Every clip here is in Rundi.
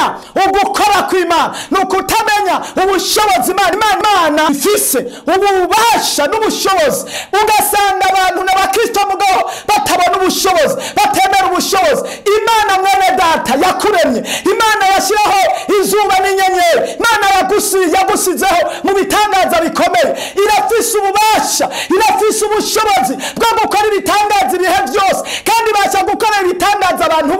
Ukutamenya ugukora kw'Imana, nukutamenya ubushobozi Imana ifise, ububasha n'ubushobozi. Ugasanga abantu n'abakristo mugabo batabona ubushobozi, batemera ubushobozi. Imana mwene data yakuremye, Imana yashyiraho izuba n'inyenyeri, Imana yagusizeho mu bitangaza bikomeye. Irafise ububasha, irafise ubushobozi bwo gukora ibitangaza ibihe byose, kandi ibasha gukora ibitangaza abantu.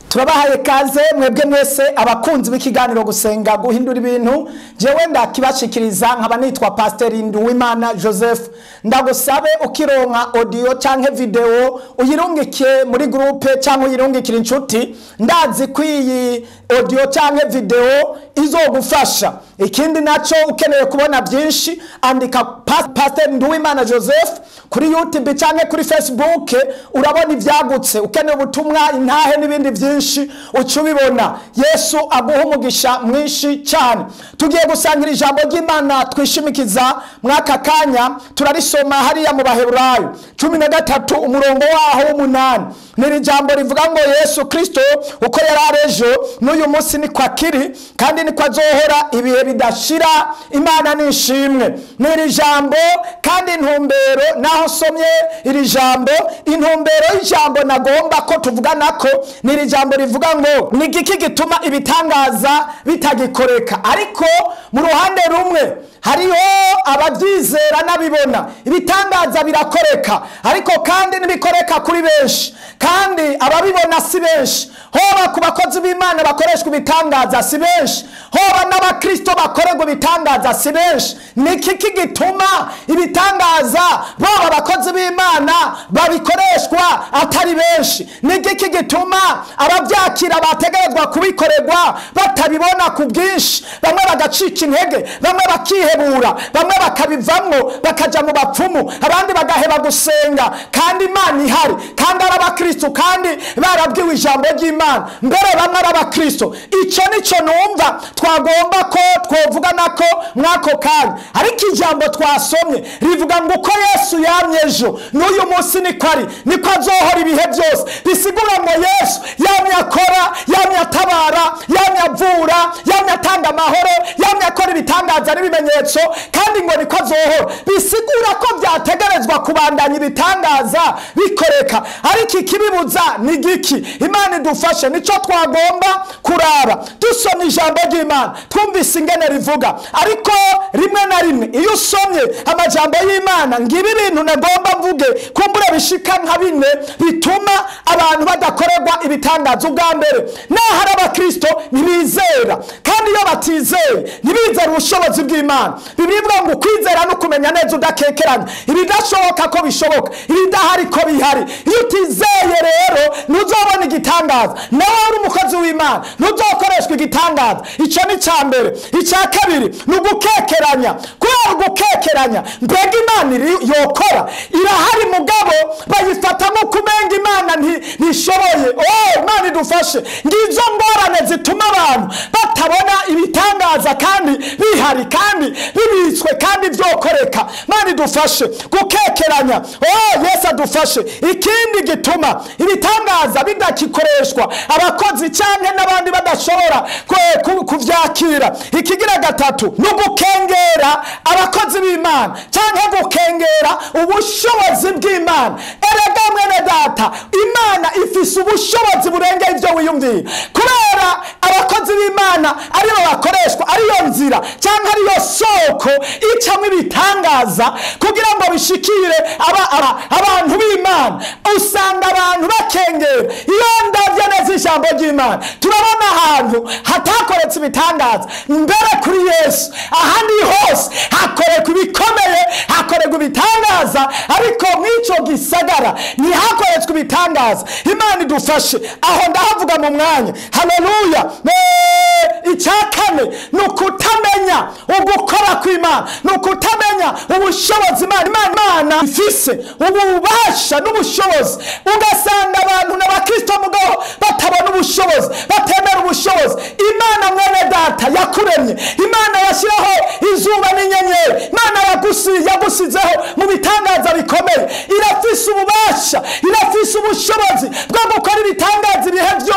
Turabahaye kaze mwebwe mwese abakunzi b'ikiganiro gusenga guhindura ibintu. Jewe ndakibashikiriza nkaba nitwa Pasteur Nduwimana Joseph. Ndagusabe ukironka audio canke video uyirungike muri groupe canke uyirungikire inshuti. Ndazi ko iyi audio canke video izogufasha. Ikindi naco ukeneye kubona byinshi, andika Pasteur Nduwimana Joseph kuri YouTube canke kuri Facebook, urabona ivyagutse. Ukeneye ubutumwa, intahe n'ibindi byinshi ucubibona. Yesu aguha umugisha mwinshi cyane. Tugiye gusangira ijambo ry'Imana twishimikiza mwaka kanya. Turarisoma hariya mu Baheburayo 13 umurongo waho w'umunani. Ni ijambo rivuga ngo Yesu Kristo uko yari ejo n'uyu munsi ni kwa kiri kandi ni kwa zohora ibihe bidashira. Imana ni ishimwe. Ni ijambo kandi intumbero, naho somye iri jambo, intumbero y'ijambo nagomba ko tuvugana ko ni ijambo rivuga ngo ni igiki gituma ibitangaza bitagikoreka. Ariko mu ruhande rumwe hariho ababyizera n'abibona ibitangaza birakoreka, ariko kandi ntibikoreka kuri benshi, kandi ababibona si benshi. Hoba ku bakozi b'Imana bakoreshwa ibitangaza si benshi, hoba n'abakristo bakorerwa ibitangaza si benshi. Ni iki gituma ibitangaza baba abakozi b'Imana babikoreshwa atari benshi? Ni iki gituma ababyakira bategerezwa kubikorerwa batabibona ku bwinshi? Bamwe bagacika intege, bamwe bakihebura, bamwe bakabivamwo bakaja mu bapfumu, abandi bagaheba gusenga. Kandi Imana ihari, kandi ari abakristo, kandi barabwiwe ijambo ry'Imana, mbere bamwe ari abakristo. Ico nico numva twagomba ko twovugana ko mwako kanya. Ariko ijambo twasomye rivuga ngo uko Yesu yamye ejo n'uyu munsi niko ari, niko azohora ibihe byose. Bisigura ngo Yesu yamye akora, yamye atabara, yamye avura, yamye atanga amahoro, yamye akora ibitangaza n'ibimenyetso, kandi ngo niko azohora. Bisigura ko byategerezwa kubandanya ibitangaza bikoreka. Ariko ikibibuza ni giki? Imana idufashe, nico twagomba kuraba. Dusomye ijambo ry'Imana twumvise ingene rivuga, ariko rimwe na rimwe iyo usomye amajambo y'Imana, ngibi ibintu nagomba mvuge kumbura bishika nka bine bituma abantu badakorerwa ibitangaza. Ubwa mbere, naho ari abakristo ntibizera, kandi iyo batizeye ntibizera ubushobozi bw'Imana. Bibiliya ivuga ngo kwizera no kumenya neza udakekeranya, ibidashoboka ko bishoboka, ibidahari ko bihari. Iyo utizeye rero ntuzobona igitangaza. Nawe uri umukozi w'Imana ntuzokoreshwa igitangaza. Ico ni ca mbere. Icya kabiri ni ugukekeranya. Kubera ugukekeranya, mbega Imana yokora irahari mugabo bayifata nko kumenga Imana ntishoboye. Oh, Imana idufashe. Ngizo ngorane zituma abantu batabona ibitangaza kandi bihari, kandi bibitswe, kandi vyokoreka. Imana idufashe gukekeranya. Oh, Yesu adufashe. Ikindi gituma ibitangaza bidakikoreshwa abakozi canke n'abandi badashobora kuvyakira. Ikigira gatatu ni ugukengera abakozi b'Imana canke gukengera ubushobozi bw'Imana. Erega mwene data, Imana ifise ubushobozi burengeye ivyo wiyumvira. Kubera abakozi b'Imana aribo bakoreshwa, ariyo nzira canke ariyo soko icamwo ibitangaza kugira ngo bishikire abantu b'Imana, usanga abantu bakengera. Iyo ndavye neza ijambo ry'Imana, turabona ahantu hatakoretse ibitangaza mbere kuri Yesu, ahandi hose hakorerwa ibikomeye, hakorerwa ibitangaza, ariko mw'ico gisagara ntihakoretswe ibitangaza. Imana idufashe. Aho ndahavuga mu mwanya. Haleluya. Icya kane ni ukutamenya ugukora kw'Imana, ni ukutamenya ubushobozi Imana ifise, ububasha n'ubushobozi. Ugasanga abantu n'abakristo mugabo batabona ubushobozi, batemera ubushobozi. Imana mwene data yakuremye, Imana yashyiraho izuba n'inyenyeri, Imana yagusizeho mu bitangaza bikomeye. Irafise ububasha, irafise ubushobozi bwo gukora ibitangaza ibihe byose.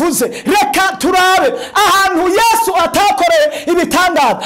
yavuze. Reka turabe ahantu Yesu atakoreye ibitangaza.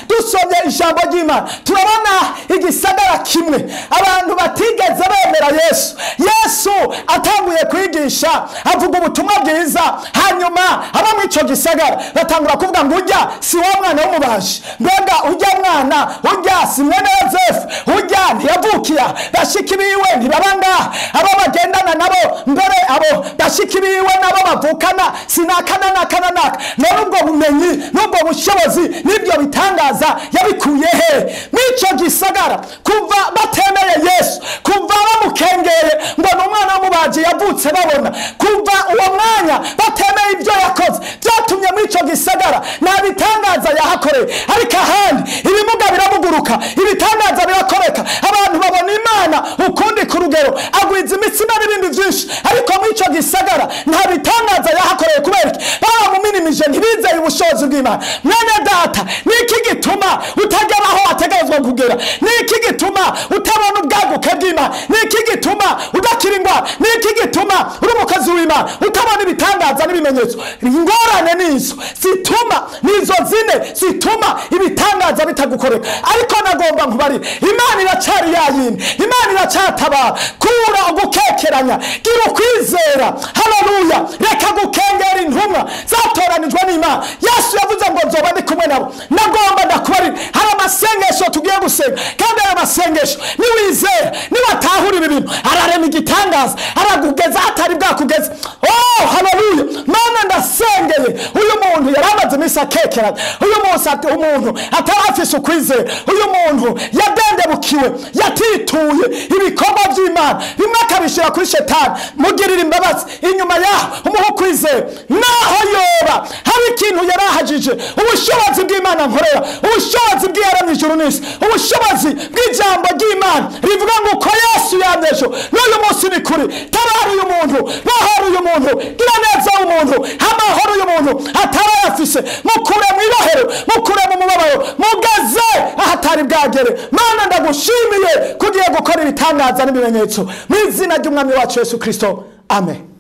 Dusomye ijambo ry'Imana turabona igisagara kimwe abantu batigeze bemera Yesu. Yesu atanguye kwigisha avuga ubutumwa bwiza, hanyuma aba mu ico gisagara batangura kuvuga ngo ujya si wa mwana w'umubaji, mbega ujya mwana, ujya si mwene Yosefu, ujya ntiyavukiya, bashiki biwe ntibaba ngaha, abo bagendana nabo mbere abo bashiki biwe nabo bavukana sinakana nakana naka. None ubwo bumenyi n'ubwo bushobozi n'ibyo bitangaza yabikuye he? Mw'ico gisagara kuva batemeye Yesu, kuva bamukengeye ngo ni umwana w'umubaji yavutse babona, kuva uwo mwanya batemeye ibyo yakoze, byatumye mw'ico gisagara nta bitangaza yahakoreye. Ariko ahandi ibimuga biramuguruka, ibitangaza birakoreka, abantu babona Imana ukundi ku rugero, agwiza imitsima n'ibindi byinshi. Ariko mw'ico gisagara nta bitangaza yahakoreye. Kubera iki? Baramuminimije, ntibizeye ubushobozi bw'Imana. Mwene data, niki gituma utagera aho wategerezwa kugera? Niki gituma utabona ubwaguke bw'Imana? Niki gituma udakira indwara? Niki gituma uri umukozi w'Imana utabona ibitangaza n'ibimenyetso? Ingorane nizo zituma, nizo zine zituma ibitangaza bitagukoreka. Ariko nagomba nkubarire, Imana iracari yayindi, Imana iracatabara. Kura ugukekeranya, gira ukwizera. Haleluya! Reka gukengera intumwa zatoranijwe n'Imana. Yesu yavuze ngo nzoba ndi kumwe nabo. Nagomba ndakubarira, hari amasengesho tugiye gusenga, kandi ayo masengesho niwizera, niwatahura ibi bintu, ararema igitangaza, aragugeza atari bwakugeza. Oh, haleluya! Mana, ndasengeye uyu muntu yari amaze iminsi akekeranya, uyu munsi umuntu atarafise ukwizera, uyu muntu yadendebukiwe, yatituye ibikorwa by'Imana, bimwe akabishyira kuri shetani. Mugirira imbabazi, inyuma yaho umuhe ukwizera. Naho yoba hari ikintu yarahagije, ubushobozi bw'Imana nkorera, ubushobozi bw'iyaremye ijuru n'isi, ubushobozi bw'ijambo ry'Imana rivuga ngo uko Yesu yamye ejo n'uyu munsi ni kuri. Tabara uyu muntu, bohora uyu muntu, gira neza umuntu, amahoro uyu muntu atarayafise, mukure mu ibohero, mukure mu mubabaro, mugeze ahatari bwagere. Mana, ndagushimiye kugiye gukora ibitangaza n'ibimenyetso mu izina ry'Umwami wacu Yesu Kristo, amen.